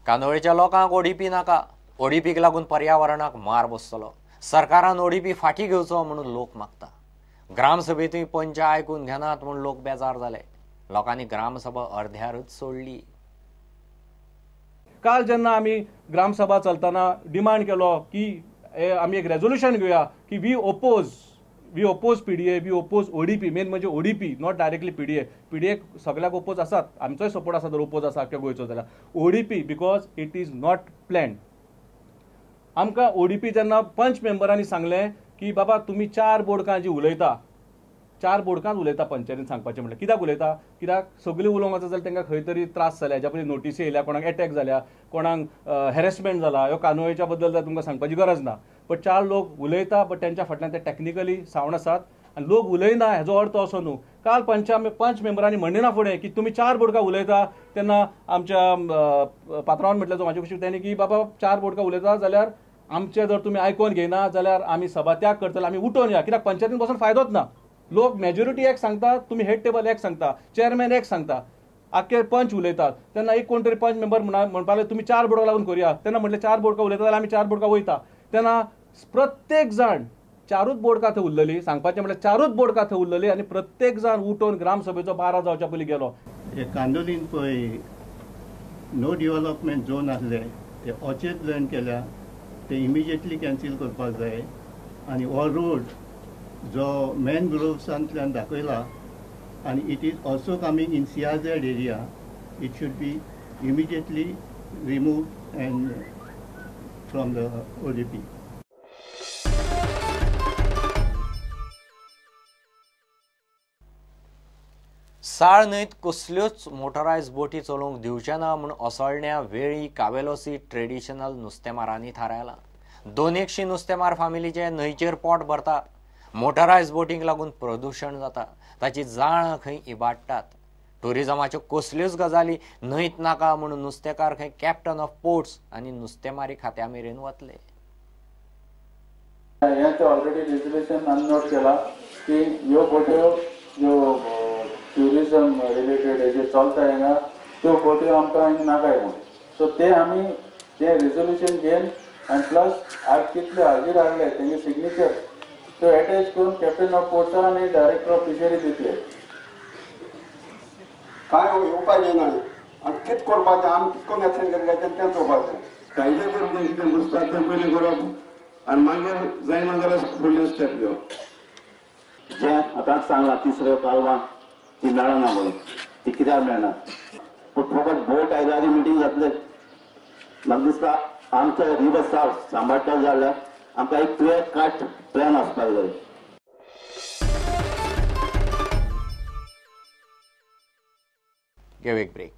कांदोळेच्या लोकांक ओडीपी नाका. ओडीपीक लागून पर्यावरणाक मार बसतलो. सरकारान ओडीपी फाटी घेवचो म्हणून लोक मागता. ग्रामसभेंतूय पंच आयकून घेनात म्हूण लोक बेजार जाले. लोकांनी ग्रामसभा अर्ध्यारच सोडली. काल जेन्ना आमी ग्रामसभा चलतना डिमांड केलो की आमी एक रेजोल्युशन घेवया की we oppose PDA, we oppose ODP. Main म्हणजे ODP, not directly PDA. PDA सगळ्याक ओपोज आसात, आमचोय सपोर्ट आसा जर ओपोज आसा अख्ख्या गोंयचो जाल्यार ODP because it is not planned. आमकां ओडीपी जेन्ना पंच मेंबरांनी सांगलें की बाबा तुमी चार बोडकां जी उलयता, चार बोडकांच उलयता पंचायतीन सांगपाचें म्हणल्यार कित्याक उलयता, कित्याक सगळीं उलोवंक वचत जाल्यार तांकां खंय तरी त्रास जाल्या, हाज्या पयलीं नोटिसी येयल्या, कोणाक एटॅक जाल्या, कोणाक हॅरेसमेंट जाला. ह्यो कानोळेच्या बद्दल जाल्यार तुमकां सांगपाची गरज ना. बट चार लोक उलयता, बट तेंच्या फाटल्यान ते टॅक्निकली सावंड आसात आनी लोक उलयना हेजो अर्थ असो न्हू. काल पंच मेंबरांनी म्हणिना फुडें की तुमी चार बोडकां उलयता तेन्ना आमच्या पात्रांवान म्हटलें जो म्हाजे कुशीक तेणी की बाबा चार बोडकां उलयता जाल्यार आमचें जर तुमी आयकोन घेयना जाल्यार आमी सभा त्याग करतले, आमी उठोवन या. कित्याक पंचायतीन बसून फायदोच ना. लोक मेजॉरिटी एक सांगता, तुमी हेड टेबल एक सांगता, चेअरमॅन एक सांगता, आख्खे पंच उलयतात. तेन्ना एक कोण तरी पंच मेंबर म्हणपाक लागले तुमी चार बोडकां लागून करुया. तेन्ना म्हटलें चार बोडकां उलयता जाल्यार आमी चार बोडकां वयता. तेन्ना प्रत्येक जाण चारूच बोडकां थंय उरलेली, सांगपाचें म्हळ्यार चारूच बोडकां थंय उरलेली आनी प्रत्येक जाण उठोवन ग्रामसभेचो 12 जावच्या पयलीं गेलो. हे कांदोलीन पळय नो डिवलपमेंट झोन आसले ते ऑर्चर्ड लँड केल्या, ते इमिजिएटली कॅन्सील करपाक जाय. आनी हो रोड जो मॅनग्रोव्सांतल्यान दाखयला आनी it is also coming in CRZ area, it should be immediately remove and from the ODP. साळ न्हंयत कसल्योच मोटरायज बोटी चलोवंक दिवचे ना म्हूण असोळण्या वेळी कावेलोसी ट्रेडिशनल नुस्तेमारांनी थारायलां. 200 नुस्तेमार फामिलीचे न्हंयचेर पोट भरता. मोटरायज बोटींक लागून प्रदूशण जाता, ताची जाळां खंय इबाडटात. टुरिजमाच्यो कसल्योच गजाली न्हंयत नाका म्हूण नुस्तेकार खंय कॅप्टन ऑफ पोर्ट्स आनी नुस्तेमारी खात्या मेरेन वतले. हें ते ऑलरेडी रेजोल्युशन आमी नोट केलां की ह्यो बोट्यो ज्यो ट्युरिजम रिलेटेड जे चलता हांगा त्यो बोट्यो आमकां हिंगा नाकाय म्हूण. सो ते आमी ते रेजोल्युशन घेवन आनी प्लस आज कितले हाजीर हाडले तेंगे सिग्नेचर त्यो एटॅच करून कॅप्टन ऑफ पोर्ट्सा आनी डायरेक्टर ऑफ फिशरी दितले. कांय उपाय येना आनी कितें करपाचें आमी कितें करून एक्शन घेतल्याचें तें चोवपाचें. कायद्याचेर जें कितें बसता तें पयलीं करप आनी मागीर जायना जाल्यार फुडले स्टेप घेवप. जें आतांच सांगलां तिसऱ्यो कालवां ती मेळना म्हणून, ती कित्याक मेळना, पूण फकत बोट आयल्यार मिटींग जातले. म्हाका दिसता आमचो रिवर साफ सांबाळटा जाल्यार आमकां एक क्लियर कट प्लॅन आसपाक जाय. घेवं एक ब्रेक.